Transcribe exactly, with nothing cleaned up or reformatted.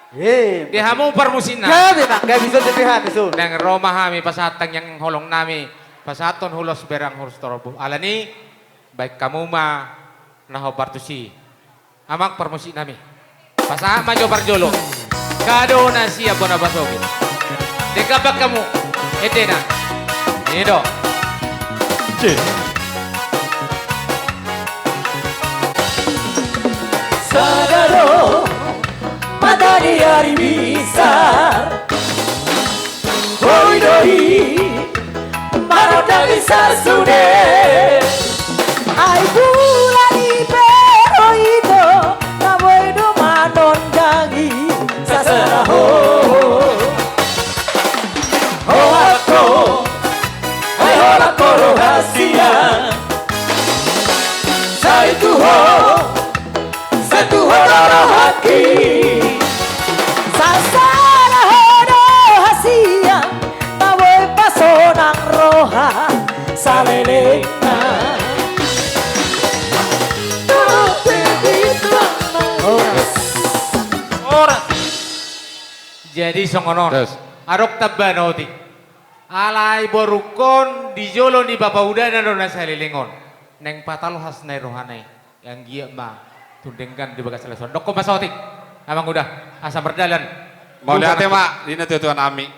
Eh, di hamu parmusikna. Gabe, Mak, gabe, ison, gabe hami, ison. Naeng ro ma hami pasahat tangiang holong nami, pasahathon ulos berang, ulos torop. Alani, baen hamu ma na hombar tusi. Amang parmusik nami. Pasahat ma jo parjolo. Kado na siap bona pasoge. Denggan hamu. Endena. Ini do. Cek. Sada do mata ni ari bisa. Hoi do i, manondangi sasude. Ai bulan i pe ro ito, na boi do manondangi sasara ho. Hohak ho, ai hohak ho do hasian. Sai tu ho, sai tu ho do rohangki. Sasara ho do hasian, na boi pasonang roha salelengna. Horas. Horas. Jadi songon on. Terus. Adong tambana, Otik. Alai borungkon di jolo ni bapa udana do na saleleng on. Naeng patalhas nai rohana i. Anggiat ma tung denggan di bagas las on. Dokkon ma, Otik. Amang, udah, asa mardalan. Mauliate ma di natuatua nami.